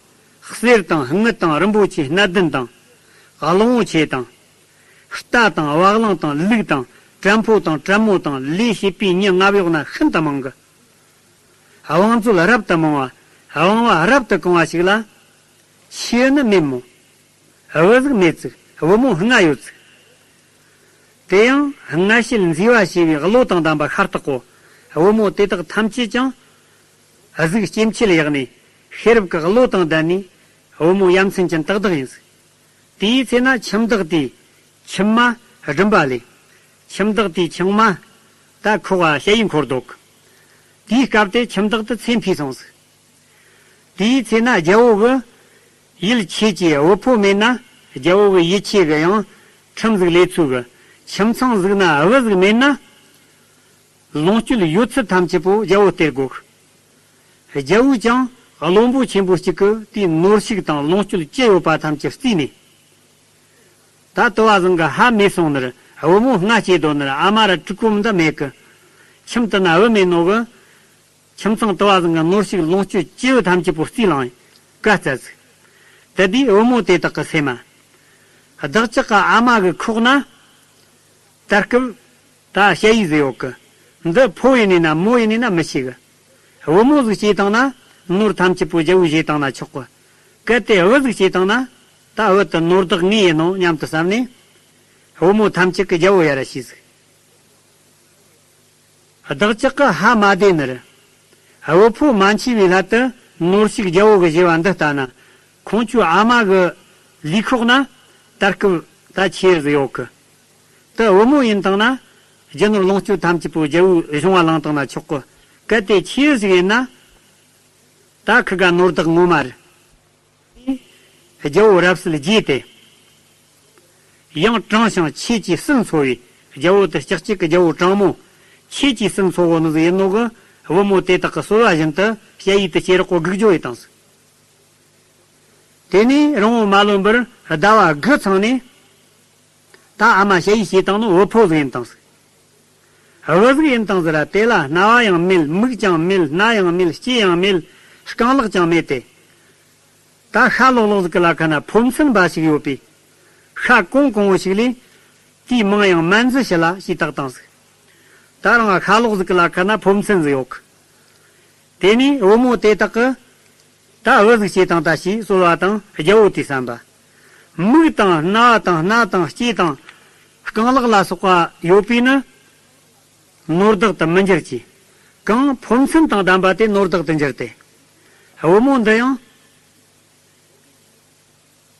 གསེར་དང་དངུལ་དང་རིན་པོ་ཆེ་སྣ་བདུན་དང་། གླང་པོ་ཆེ་དང་། རྟ་དང་བ་གླང་དང་ལུག་དང་བྲན་ཕོ་དང་བྲན་མོ་དང་ལས་བྱེད་པའི་མྱི་རྔ་གཡོག་ན་ཤིན་ཏུ་མང་གི། དབང་མཛོད་རབ་ཏུ་མང་བ། དབང་བ་རབ་ཏུ་གང་བ་ཞིག་ལ། ཁྱེའུ་ནི་མེད་མོ། བུ་ཟིག་མེད་ཙིག། བུ་མོ་ལྔ་ཡོད་ཙིག། དེ་ཡང་ལྔ་བྱེད་མཛེས་པ་ཞེས་པའི་བློ་དང་ལྡན་པ་ཤ་སྟག་གོ། བུ་མོ་དེ་དག་ཐམས་ཅད་ཀྱང་གཟུགས་སྐྱེ་མཆེད་ཡག་ནས་ཤེས་རབ་ཀྱི་བློ་དང་ལྡན་ནས་བུ་མོ་ཡ་མཚན་ཅན་ཏག་ཏག་ཡིན་ཟིག། དེའི་ཚེ་ན་ཁྱིམ་བདག་དེས་ཁྱིམ་མ་སྦྱིན་པ་ལས། ཁྱིམ་བདག་དེའི་ཆུང་མ་ད་ཁོག་ག་ཞ་ཡིས་འཁོར་འདུག། དེའི་སྐབས་དེ་ཁྱིམ་བདག་དེ་ཚེ་འཕོས་སོང་ཟིག། དེའི་ཚེ་ན་རྒྱལ་པོ་གི་ཡུལ་ཆོས་ཀྱི་བུ་ཕོ་མེད་ན། རྒྱལ་པོ་གི་ཡིད་ཆེས་གི་ཡང་ཁྲིམས་ཟིག་ལས་ཚུལ་གི། ཁྱིམ་ཚང་ཟིག་ན་བུ་ཟིག་མེད་ན། ལོངས་སྤྱོད་ཡོད་ཚད་ཐམས་ཅད་པོ་རྒྱལ་པོ་སྟེར་དགོས། རྒྱལ་པོས་ཀྱང་བློན་པོ་ཆེན་པོ་གཅིག་གི་དེའི་ནོར་ཕྱུགས་དང་ལོངས་སྤྱོད་ཅི་ཡོད་པ་ཐམས་ཅད་རྩིས་ནས། ད་དུ་བ་ཟིང་གི་ཕ་མེད་སོང་ནར། བུ་མོ་ལྔ་སྐྱེས་དོ་ནར། ཨ་མ་ར་ཕྲུ་གུ་མི་འདྲ་མེད་གི། ཁྱིམ་དུ་ན་བུ་མེད་ནོ་གི། ཁྱིམ་ཚང་དུ་བ་ཟིང་གི་ནོར་ཕྱུགས་ལོངས་སྤྱོད་སྐྱེས་བུ་ཐམས་ཅད་པོ་རྩིས་ལངས། བཀའ་སྩལ་ཟིག། དེ་དུས་བུ་མོ་དེ་དག་གི་སེམས་མ། བདག་ཅག་གི་ཨ་མ་གི་ཁོག་ན། ད་སྐབས་ད་ཞ་ཡིས་ཟིག་ཡོད་གི། འདི་ཕོ་ཡིན་ནི་ན་མོ་ཡིན་ནི་ན་མི་ཤེས་གི། བུ་མོ་ཟིག་སྐྱེས་བཏང་ན་ནོར་ཐམས་ཅད་པོ་རྒྱལ་བོ་བཞེས་བཏང་ན་ཆོག་གི། གལ་ཏེ་བུ་ཟིག་སྐྱེས་བཏང་ན་ད་བུ་དེ་ནོར་བདག་ངའི་ཡིན་ནོ་སྙམ་དུ་བསམ་ནས། བུ་མོ་ཐམས་ཅད་ཀྱི་རྒྱལ་བོ་ཡར་ཞུས་ཟིག། བདག་ཅག་གི་ཕ་མ་སྡེ་ནི་རེད། བུ་ཕོ་མ་འཆི་བའི་སླད་དུ་ནོར་ཕྱུགས་རྒྱལ་བོ་གི་བཞེས་པ་འདི་ལྟ་ན། ཁོང་ཚོའི་ཨ་མ་གི་ལུས་ཁོག་ན་ད་སྐབས་ད་ཆེ་ཟིག་ཡོད་གི། དེ་བུ་མོ་ཡིན་བཏང་ན་རྒྱུ་ནོར་ལོངས་སྤྱོད་ཐམས་ཅད་པོ་རྒྱལ་བོའི་གཞུང་བ་བླངས་བཏང་ན་ཆོག་གི། གལ་ཏེ་ཆེ་ཟིག་ཡིན་ན་ད་ཁི་ག་ནོར་བདག་ངོ་མ་རེད། རྒྱལ་བོ་རབ་གསལ་རྒྱས་ཏེ། ཡང་དྲང་ཞིང་ཆོས་ཀྱི་སྲིད་འཚོ་བའི་རྒྱལ་བོ་དེ་ལྕགས་གཅིག་གི་རྒྱལ་བོ་དྲང་མོ། ཆོས་ཀྱི་སྲིད་འཚོ་བོ་ནི་ཟིག་ཡིན་ནོ་གི། བུ་མོ་དེ་དག་གི་གསོལ་བ་བཞིན་དུ་ཞ་ཡི་དེ་སྐྱེ་རོགས་གི་སྒུག་རྒྱུ་ཡིན་བཏང་ཟིག། དེ་ནས་རིང་བོ་མ་ལོན་པར་ཟླ་བ་དགུ་ཚང་ནས། ད་ཨ་མ་ཞ་ཡི་བྱས་བཏང་ནོ་བུ་ཕོ་ཟིག་ཡིན་བཏང་ཟིག། བུ་ཟིག་ཡིན་བཏང་ཟིག་ར། དེ་ལ་རྣ་བ་ཡང་མེད། མིག་ཀྱང་མེད། སྣ་ཡང་མེད། ལྕེ་ཡང་མེད། རྐང་ལག་ཀྱང་མེད་དེ། ད་ཤ་ལོག་ལོག་ཟིག་གི་ལ་ཁ་ན་ཕོ་མཚན་འབའ་ཞིག་ཡོད་པས། ཤ་གང་གང་བོ་ཞིག་ལས། དེའི་མིང་ཡང་སྨན་རྫི་ཞི་ལ་ཞེས་བཏགས་བཏང་ཟིག། ད་རང་ཤ་ལོག་ཟིག་གི་ལ་ཁ་ན་ཕོ་མཚན་ཟིག་ཡོད་གི། དེ་ནས་བུ་མོ་དེ་དག་གི་ད་བུ་ཟིག་སྐྱེས་བཏང་ད་ཞེས་གསོལ་བ་དང་རྒྱལ་བོ་དེས་བསམ་པ། མིག་དང་རྣ་བ་དང་སྣ་དང་ལྕེ་དང་རྐང་ལག་ལ་སོགས་པ་ཡོད་པས་ནི། ནོར་བདག་ཏུ་མི་འགྱུར་གྱི། གང་ཕོ་མཚན་དང་ལྡན་པ་དེ་ནོར་བདག་ཏུ་འགྱུར་ཏེ། བུ་མོ་འདི་ཡང་།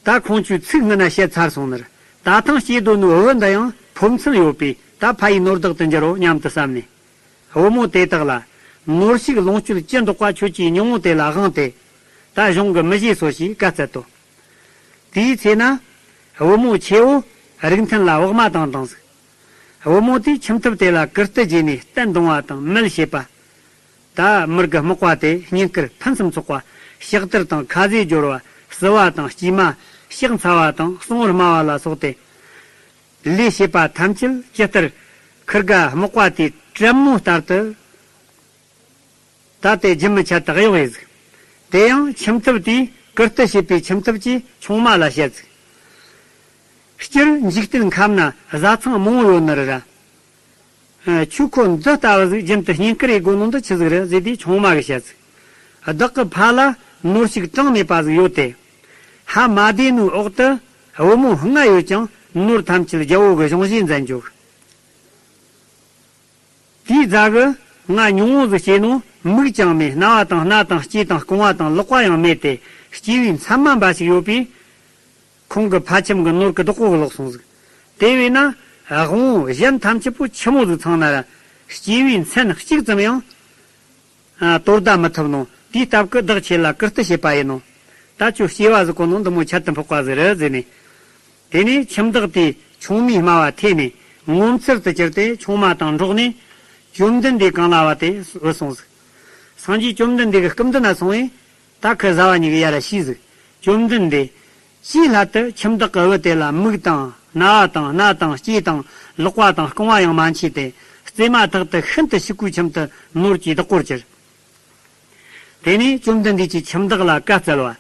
ད་ཁོང་ཚོའི་ཚིག་སྔོན་ན་བཤད་ཚར་སོང་ནི་རེད། ད་ཐེངས་སྐྱེས་དོ་ནོ་བུ་འདི་ཡང་ཕོ་མཚན་ཡོད་པས་ད་ཕ་ཡི་ནོར་བདག་ཏུ་འགྱུར་རོ་སྙམ་དུ་བསམ་ནས། བུ་མོ་དེ་དག་ལ། ནོར་ཕྱུགས་ལོངས་སྤྱོད་ཅི་འདོག་པ་ཁྱོད་ཀྱིས་ཉུང་ངུ་དེ་ལ་དབང་སྟེ། ད་གཞུང་གི་མི་བཞེས་སོ་ཞེས་བཀའ་སྩལ་ཏོ། དེའི་ཚེ་ན། བུ་མོ་ཆེ་བོ་རིགས་མཐུན་ལ་བག་མ་བཏང་བཏང་ཟིག། བུ་མོ་དེས་ཁྱིམ་ཐབ་དེ་ལ་ཀིརྟི་བརྗེས་ནས་སྟན་གདུང་བ་དང་མལ་བྱེད་པ། ད་མི་རྒ་སྨུག་པ་དེ་བསྙེན་བཀུར་ཕུན་སུམ་ཚོགས་པ། ཕྱག་དར་དང་ཁ་ཟས་སྦྱོར་བ། བསིལ་བ་དང་སྐྱིད་མ། ཕྱག་འཚལ་བ་དང་གསུང་བར་སྨྲ་བ་ལ་སོགས་ཏེ། ལས་བྱེད་པ་ཐམས་ཅད་ཇི་ལྟར་ཁུར་རྒ་སྨུག་པ་དེའི་དྲེད་མོ་ལྟར་དུ། ད་དེ་རྒྱུན་མི་ཆད་དུ་གཡོག་ཡེ་ཟིག། དེ་ཡང་ཁྱིམ་ཐབ་དེས་ཀིརྟི་བྱེད་པའི་ཁྱིམ་ཐབ་ཀྱིས་ཆུང་མ་ལ་བཤད་ཟིག། སྤྱིར་འཇིག་རྟེན་ཁམས་ན་བཟའ་ཚང་མང་བོ་ཡོད་ནི་རེད་ར། ཨ། ཁྱོད་ཁོ་འདི་ལྟ་བུ་ཟིག་རྒྱུན་དུ་བསྙེན་བཀུར་ཡེ་དགོས་ནོ་འདི་ཆི་ཟིག་རེད་ཟེར་དུས་ཆུང་མ་གིས་བཤད་ཟིག། བདག་གི་ཕ་ལ་ནོར་ཕྱུགས་གྲངས་མེད་པ་ཟིག་ཡོད་དེ། ཕ་མ་བདེ་ནོའི་འོག་ཏུ་བུ་མོ་ལྔ་ཡོད་ཀྱང་ནོར་ཐམས་ཅད་རྒྱལ་བོ་གི་གཞུང་བཞེས་མཛད་འཇོག། དེའི་རྗེས་གི་ང་ཉུང་ངུ་ཟིག་སྐྱེས་ནོ་མིག་ཀྱང་མེད། རྣ་བ་དང་སྣ་དང་ལྕེ་དང་རྐང་བ་དང་ལག་པ་ཡང་མེད་དེ། སྐྱེས་བུའི་མཚན་མ་འབའ་ཞིག་ཡོད་པས། ཁོང་གི་ཕ་ཁྱིམ་གི་ནོར་གི་བདག་པོ་གི་ལོག་སོང་ཟིག། དེ་བས་ན་དབང་བོ་གཞན་ཐམས་ཅད་པོ་ཆི་མོ་ཟིག་ཚང་ན་ར། སྐྱེས་བུའི་མཚན་གཅིག་ཙམ་ཡང་ཨ། དོར་ད་མི་ཐུབ་ནོ། དེའི་སྟབས་ཀྱིས་བདག་ཁྱེད་ལ་ཀིརྟི་བྱེད་པ་ཡིན་ནོ། ད་ཁྱོད་སྐྱེ་བ་ཟིག་གོ་ནོ་འདི་མོ་ཁྱད་དུ་འཕགས་པ་ཟིག་རེད་ཟེར་ནས། དེ་ནས་ཁྱིམ་བདག་དེས་ཆུང་མའི་སྨྲ་བ་ཐོས་ནས་ངོ་མཚར་དུ་གྱུར་ཏེ་ཆུང་མ་དང་འགྲོགས་ནས་བཅོམ་ལྡན་འདས་གང་ལ་བ་དེ་བུད་སོང་ཟིག། སངས་རྒྱས་བཅོམ་ལྡན་འདས་ཀྱི་སྐུ་མདུན་ན་སོང་བས་ད་ཁི་བཟའ་བ་གཉིས་ཀྱིས་ཡར་ཞུས་ཟིག། བཅོམ་ལྡན་འདས། ཅིའི་སླད་དུ་ཁྱིམ་བདག་གི་བུ་དེ་ལ་མིག་དང་རྣ་བ་དང་སྣ་དང་ལྕེ་དང་ལག་པ་དང་རྐང་བ་ཡང་མ་མཆིས་ཏེ། བརྩེ་མ་ཐག་ཏུ་ཤིན་ཏུ་ཕྱུག་པོའི་ཁྱིམ་དུ་ནོར་གྱི་བདག་པོར་གྱུར། དེ་ནས་བཅོམ་ལྡན་འདས་ཀྱིས་ཁྱིམ་བདག་ལ་བཀའ་སྩལ་བ།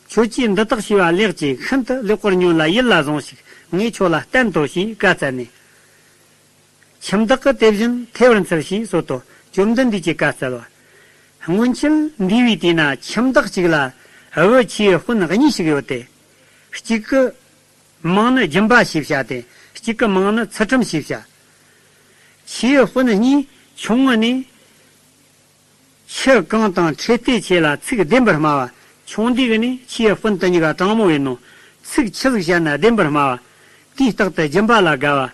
ཁྱོད་ཀྱིས་འདི་དག་བྱས་པ་ལེགས་ཀྱིས་ཤིན་ཏུ་ལེགས་པར་ཉོན་ལ་ཡིད་ལ་ཟུངས་ཤིག། ངས་ཁྱོད་ལ་བསྟན་ཏོ་ཞེས་བཀའ་སྩལ་ནས། ཁྱིམ་བདག་གིས་དེ་བཞིན་ཐོས་པར་འཚལ་ཞེས་གསོལ་ཏོ། བཅོམ་ལྡན་འདས་ཀྱིས་བཀའ་སྩལ་བ། སྔོན་ཆད་འདས་པའི་དུས་ན་ཁྱིམ་བདག་གཅིག་ལ་བུ་ཆེ་སྤུན་གཉིས་ཤིག་ཡོད་དེ། གཅིག་གི་མིང་ནི་སྦྱིན་པ་ཞེས་བྱ་སྟེ། གཅིག་གི་མིང་ནི་ཚུལ་ཁྲིམས་ཞེས་བྱ། ཆེ་སྤུན་གཉིས་ཆུང་ངུ་ནས། ཆུ་གངས་དང་འཕྲོད་བསྟེན་ཆེ་ལ་ཚིག་བདེན་པར་སྨྲ་བ། ཆུང་དུས་ནས་ཆེ་སྤུན་དེ་གཉིས་ཀ་དྲང་མོ་ཡིན་ནོ། ཚིག་ཆི་ཟིག་བཤད་ན་བདེན་པར་སྨྲ་བ། དུས་རྟག་ཏུ་སྦྱིན་པ་ལ་དགའ་བ།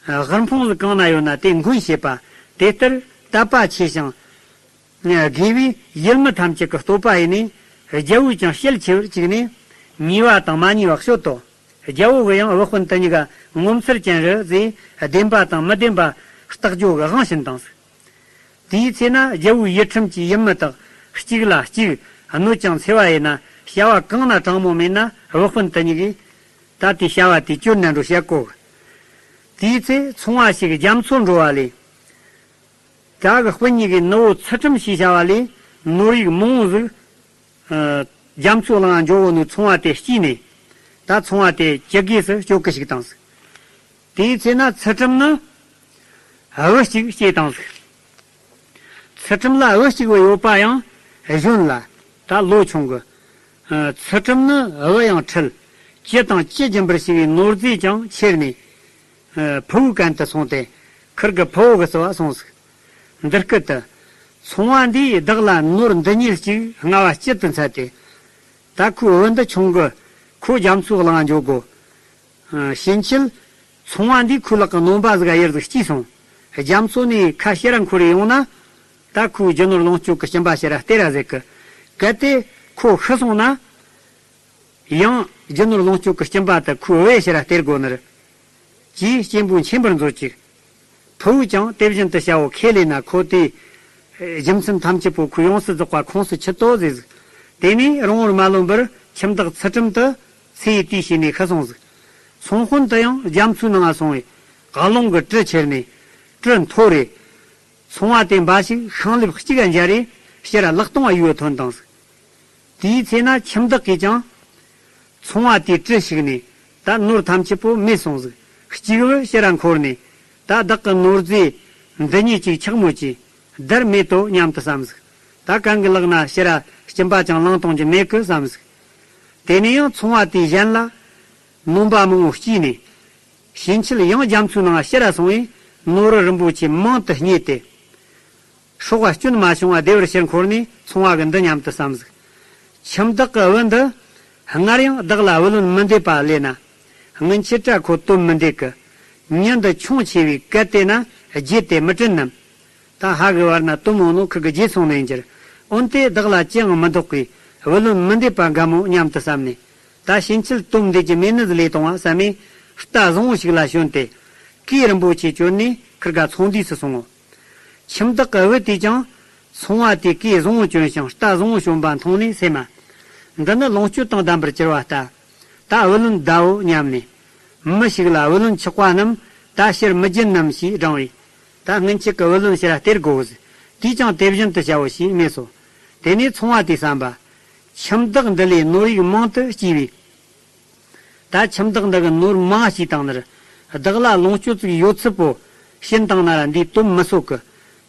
དབུལ་ཕོངས་གང་ན་ཡོད་ན་དེ་མགོན་བྱེད་པ། དེ་ལྟར་དད་པ་ཆེ་ཞིང་། དགེ་བས་ཡུལ་མི་ཐམས་ཅད་ཀྱི་བསྟོད་པ་ཡིན་ནས། རྒྱལ་བོས་ཀྱང་ཞལ་ཆེ་བར་བཅུག་ནས། ཉེས་པ་དང་མ་ཉེས་པ་བཤད་དོ། རྒྱལ་བོ་གིས་ཡང་བུ་སྤུན་དེ་གཉིས་ཀ་ངོ་མཚར་ཅན་རེད་ཟེར། བདེན་པ་དང་མི་བདེན་པ་བརྟག་དཔྱད་ཀྱི་དབང་བྱིན་བཏང་ཟིག། དེའི་ཚེ་ན་རྒྱལ་བོའི་ཡུལ་ཁྲིམས་ཀྱིས་ཡུལ་མི་དག་གཅིག་ལ་གཅིག་གནོད་ཅིང་འཚེ་བ་ཡིན་ན། བྱ་བ་གང་ན་དྲང་མོ་མེད་ན། བུ་སྤུན་དེ་གཉིས་ཀས་ད་དེ་བྱ་བ་དེ་གྱོད་ན་འགྲོ་བཤད་གོ། དེའི་ཚེ་ཚོང་བ་ཞིག་རྒྱ་མཚོར་འགྲོ་བ་ལས། ད་གི་སྤུན་གཉིས་ཀྱི་ནུ་བོ་ཚུལ་ཁྲིམས་ཞེས་བྱ་བ་ལས་ནོར་ཡིག་མང་བོ་ཟིག། ཨ། རྒྱ་མཚོ་ལ་འགྱོ་བོ་ནི་ཚོང་བ་དེ་སྐྱེས་ནས། ད་ཚོང་བ་དེ་ཇི་དགོས་སུ་སྤྱོད་གི་ཞིག་བཏང་ཟིག། དེའི་ཚེ་ན་ཚུལ་ཁྲིམས་ནི། བུ་གཅིག་སྐྱེས་བཏང་ཟིག། ཚུལ་ཁྲིམས་ལ་བུ་གཅིག་བུ་ཡོད་པ་ཡང་གཞོན་ལ་ད་ལོ་ཆུང་གི། ཚུལ་ཁྲིམས་ནི་བུ་ཡང་ཁྲིད། ཅི་དང་ཅི་སྦྱིན་པར་བྱས་པའི་ནོར་རྫས་ཀྱང་ཁྱེར་ནས། ཕུ་བོའི་གན་དུ་སོང་སྟེ། ཁིར་གི་ཕུ་བོ་གི་བརྩི་བ་སོང་ཟིག། འདི་སྐད་དུ། ཚོང་བ་འདིས་བདག་ལ་ནོར་འདི་ཉིད་ཅིག་སྔ་བ་སྐྱིད་དུ་འཚལ་ཏེ། ད་ཁོའི་བུ་འདི་ཆུང་གི། ཁོ་རྒྱ་མཚོའི་གླིང་འགྱོ་དགོ། ཕྱིན་ཆད། ཚོང་བ་འདིས་ཁོའི་ལག་གི་ནོམ་པ་ཟིག་ག་ཡར་ཟིག་སྐྱེས་སོང་། རྒྱ་མཚོ་ནས་ཁ་ཕྱིར་ར་འཁོར་རེ་ཡོང་ན། ད་ཁོའི་རྒྱུ་ནོར་ལོངས་སྤྱོད་ཀྱི་སྐྱིན་པ་ཕྱིར་ར་སྟེར་ར་ཟེར་གི། གལ་ཏེ་ཁོ་ཤི་སོང་ན། ཡང་རྒྱུ་ནོར་ལོངས་སྤྱོད་ཀྱི་སྐྱིན་པ་དེ་ཁོའི་བུ་ཡིས་ཕྱིར་ར་སྟེར་དགོ་ནི་རེད། ཅེས་སྐྱེས་བུ་མཁྱེན་པར་མཛོད་ཅིག། ཕུ་བོས་ཀྱང་དེ་བཞིན་དུ་བྱའོ། ཁས་ལེན་ན་ཁོ་དེའི་རྒྱུ་མཚན་ཐམས་ཅད་པོ་ཁོས་ཡོངས་སུ་རྫོགས་པ་ཁོངས་སུ་ཆུད་དོ་ཟེར་ཟིག། དེ་ནས་རིང་བོར་མ་ལོན་པར་ཁྱིམ་བདག་ཚུལ་ཁྲིམས་དེ་ཚེ་ཡི་དུས་བྱས་ནས་ཤི་སོང་ཟིག། ཚོང་དཔོན་དེ་ཡང་རྒྱ་མཚོའི་ནང་ང་སོང་བས་རླུང་གིས་གྲུ་ཁྱེར་ནས་གྲུ་འཐོར་རེ། ཚོང་བ་དེ་འབའ་ཞིག་ཤིང་ལེབ་གཅིག་ག་འཇར་རེ་ཕྱིར་ལག་སྟོང་བ་ཡུལ་བུ་ཐོན་བཏང་ཟིག། དེའི་ཚེ་ན་ཁྱིམ་བདག་གིས་ཀྱང་། ཚོང་བ་དེའི་གྲུ་ཞིག་ནས་ད་ནོར་ཐམས་ཅད་པོ་མེད་སོང་ཟིག། གཅིག་བུ་ཕྱིར་ར་འཁོར་ནས་ད་བདག་གི་ནོར་རྫས་འདི་ཉིད་ཅིག་འཁྱག་མོ་གྱིས་བདར་མེད་དོ་སྙམ་དུ་བསམ་ཟིག། ད་གང་གི་ལག་ན་ཕྱིར་ར་སྐྱིན་པ་ཅང་བླངས་གཏོང་རྒྱུ་མེད་གི་བསམ་ཟིག། དེ་ནས་ཡང་ཚོང་བ་དེས་གཞན་ལ་ནོམ་པ་མང་བོ་སྐྱེས་ནས། ཕྱིན་ཆད་ཡང་རྒྱ་མཚོའི་ནང་ཕྱིར་ར་སོང་བས་ནོར་རིན་པོ་ཆེ་མང་དུ་རྙེད་དེ། སྲོག་ག་སྐྱོན་མ་བྱུང་བ་བདེ་བར་ཕྱིར་འཁོར་ནས་ཚོང་བ་གིས་འདི་སྙམ་དུ་བསམ་ཟིག། ཁྱིམ་བདག་གི་བུ་འདི་སྔར་ཡང་བདག་ལ་བུ་ལོན་མི་འདེད་པ་ལས་ན། སྔོན་ཆད་ར་ཁོ་དོན་མི་འདེད་གི། མྱི་འདི་ཆུང་ཆེ་བས་གལ་ཏེ་ན་བརྗེད་དེ་མི་དྲན་ནམ། ད་ཧ་གི་བར་ན་དོན་མོ་ནོ་ཁི་གི་བརྗེད་སོང་ནས་འགྱུར། འོན་ཏེ་བདག་ལ་ཅི་ཡང་མི་བདོག་གི། བུ་ལོན་མི་འདེད་པ་དགའ་མོ་སྙམ་དུ་བསམ་ནས། ད་ཕྱིན་ཆད་དོན་འདེད་རྒྱུ་མེད་ནི་ཟིག་ལས་གཏོང་བ་བསམ་མས། རྟ་བཟང་བོ་ཞིག་ལ་ཞོན་ཏེ། གོས་རིན་པོ་ཆེ་གྱོན་ནས་ཁིར་ག་ཚོང་འདུས་སུ་སོང་ངོ་། ཁྱིམ་བདག་གི་བུ་དེས་ཀྱང་། ཚོང་བ་དེས་གོས་བཟང་བོ་གྱོན་ཞིང་རྟ་བཟང་བོ་ཞོན་པ་མཐོང་ནས་སེམས་མ། འདི་ནི་ལོངས་སྤྱོད་དང་ལྡན་པར་གྱུར་བ་ལྟ། ད་བུ་ལོན་བདའོ་སྙམ་ནས། མི་ཞིག་ལ་བུ་ལོན་ཆག་པ་རྣམས་ད་ཕྱིར་མི་སྦྱིན་ནམ་ཞེས་བགྲངས་པས། ད་སྔོན་ཆད་ཀྱི་བུ་ལོན་ཕྱིར་སྟེར་དགོས་ཟེར། དེས་ཀྱང་དེ་བཞིན་དུ་བྱའོ་ཞེས་སྨྲས་སོ། དེ་ནས་ཚོང་བ་དེས་བསམ་པ། ཁྱིམ་བདག་འདི་ལས་ནོར་ཡུག་མང་དུ་སྐྱེས་པས། ད་ཁྱིམ་བདག་འདི་གི་ནོར་མང་སྐྱེས་བཏང་ནི་རེད། བདག་ལ་ལོངས་སྤྱོད་ཅིག་ཡོད་ཚད་པོ་བྱིན་བཏང་ན་ར་འདིས་དོན་མི་གསོག་གི།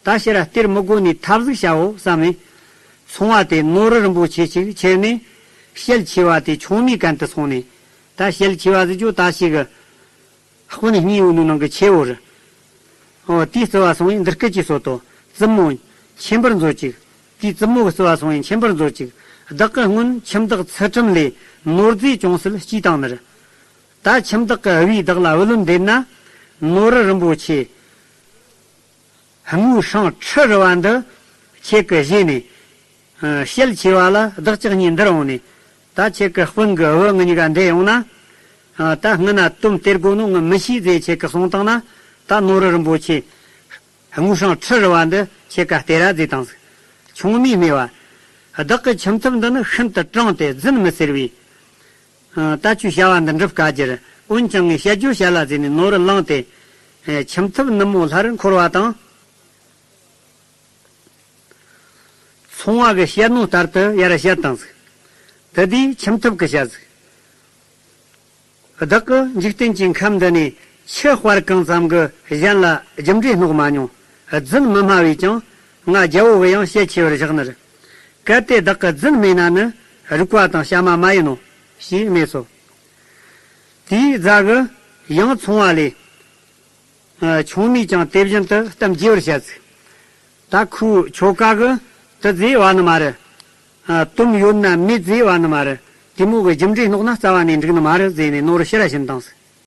ད་ཕྱིར་ར་སྟེར་མི་དགོ་ནི་ཐབས་ཟིག་བྱའོ་བསམ་ནས། ཚོང་བ་དེས་ནོར་རིན་པོ་ཆེ་ཅིག་ཁྱེར་ནས། ཞལ་ཆེ་བ་དེ་ཆུང་མའི་གན་དུ་སོང་ནས། ད་ཞལ་ཆེ་བ་ཟིག་ཅོ་ད་ཞིག་གི། དཔོན་གཉིས་ཡོད་ནོ་ནང་གི་ཆེ་བོ་རེད། ཨོ། དེའི་བརྩི་བ་སོང་བས་འདི་སྐད་ཅེས་གསོལ་ཏོ། བཙུན་མོ། མཁྱེན་པར་མཛོད་ཅིག། དེའི་བཙུན་མོ་གི་བརྩི་བ་སོང་བས་མཁྱེན་པར་མཛོད་ཅིག། བདག་གིས་སྔོན་ཁྱིམ་བདག་ཚུལ་ཁྲིམས་ལས་ནོར་རྫས་ཅུང་ཟད་སྐྱེས་བཏང་ནི་རེད། ད་ཁྱིམ་བདག་གི་བུས་བདག་ལ་བུ་ལོན་འདེད་ན། ནོར་རིན་པོ་ཆེ་དངུལ་སྲང་ཁྲི་རི་བ་འདི་ཁྱེད་ཀྱིས་བཞེས་ནས། ཞལ་ཆེ་བ་ལ་བདག་ཅག་གཉིས་འདིར་འོང་ནས། ད་ཁྱེད་ཀྱི་དཔོན་གྱི་བུ་ང་གཉིས་ཀ་འདིར་ཡོང་ན། ད་སྔོན་ན་དོན་སྟེར་དགོས་ནོ་ངས་མི་ཤེས་ཟེར་ཁྱེད་ཀྱིས་གསུངས་བཏང་ན། ད་ནོར་རིན་པོ་ཆེ་དངུལ་སྲང་ཁྲི་རི་བ་འདི་ཁྱེད་ཀ་སྟེར་ར་ཟེར་བཏང་ཟིག། ཆུང་མས་སྨྲས་པ། བདག་གི་ཁྱིམ་ཐབ་འདི་ནི་ཤིན་ཏུ་དྲང་སྟེ་རྫུན་མི་ཟེར་བས། ད་ཁྱོད་བྱ་བ་འདི་འགྲུབ་དཀའ་རྒྱུ་རེད། འོན་ཀྱང་ངས་བཤད་རྒྱུ་བཤད་ལ་ཟེར་ནས་ནོར་རིན་བླངས་ཏེ། ཁྱིམ་ཐབ་ནུབ་མོ་སླར་འཁོར་བ་དང་། ཚོང་བ་གིས་བཤད་ནོ་ལྟར་དུ་ཡར་བཤད་བཏང་ཟིག། དེ་དུས་ཁྱིམ་ཐབ་ཀྱིས་བཤད་ཟིག། བདག་གིས་འཇིག་རྟེན་གྱི་ཁམས་འདི་ནས་ཆུ་དཔལ་གང་ཙམ་གྱི་གཞན་ལ་རྒྱུ་འབྲས་སྣོག་མ་མྱོང་། རྫུན་མི་སྨྲ་བས་ཀྱང་ང་རྒྱལ་པོ་གི་ཡང་ཞལ་ཆེ་བར་བཞག་ནི་རེད། གལ་ཏེ་བདག་གིས་རྫུན་སྨྲས་ན་ནི་རིག་པ་དང་བྱ་མ་མ་ཡིན་ནོ་ཞེས་སྨྲས་སོ། དེའི་རྗེས་སུ་ཡང་ཚོང་བ་ལས། ཆུང་མས་ཀྱང་དེ་བཞིན་དུ་གཏམ་རྒྱས་པར་བཤད་ཟིག། ད་ཁོའི་ཁྱོ་ག་གིས་དེ་ཟེར་བ་ནི་མ་རེད། དོན་ཡོད་ན་མེད་ཟེར་བ་ནི་མ་རེད། དེ་མོ་གི་རྒྱུ་འབྲས་སྣོག་ན་རྩ་བ་ནས་འགྲིག་ནི་མ་རེད་ཟེར་ནས་ནོར་ཕྱིར་ར་བྱིན་བཏང་ཟིག།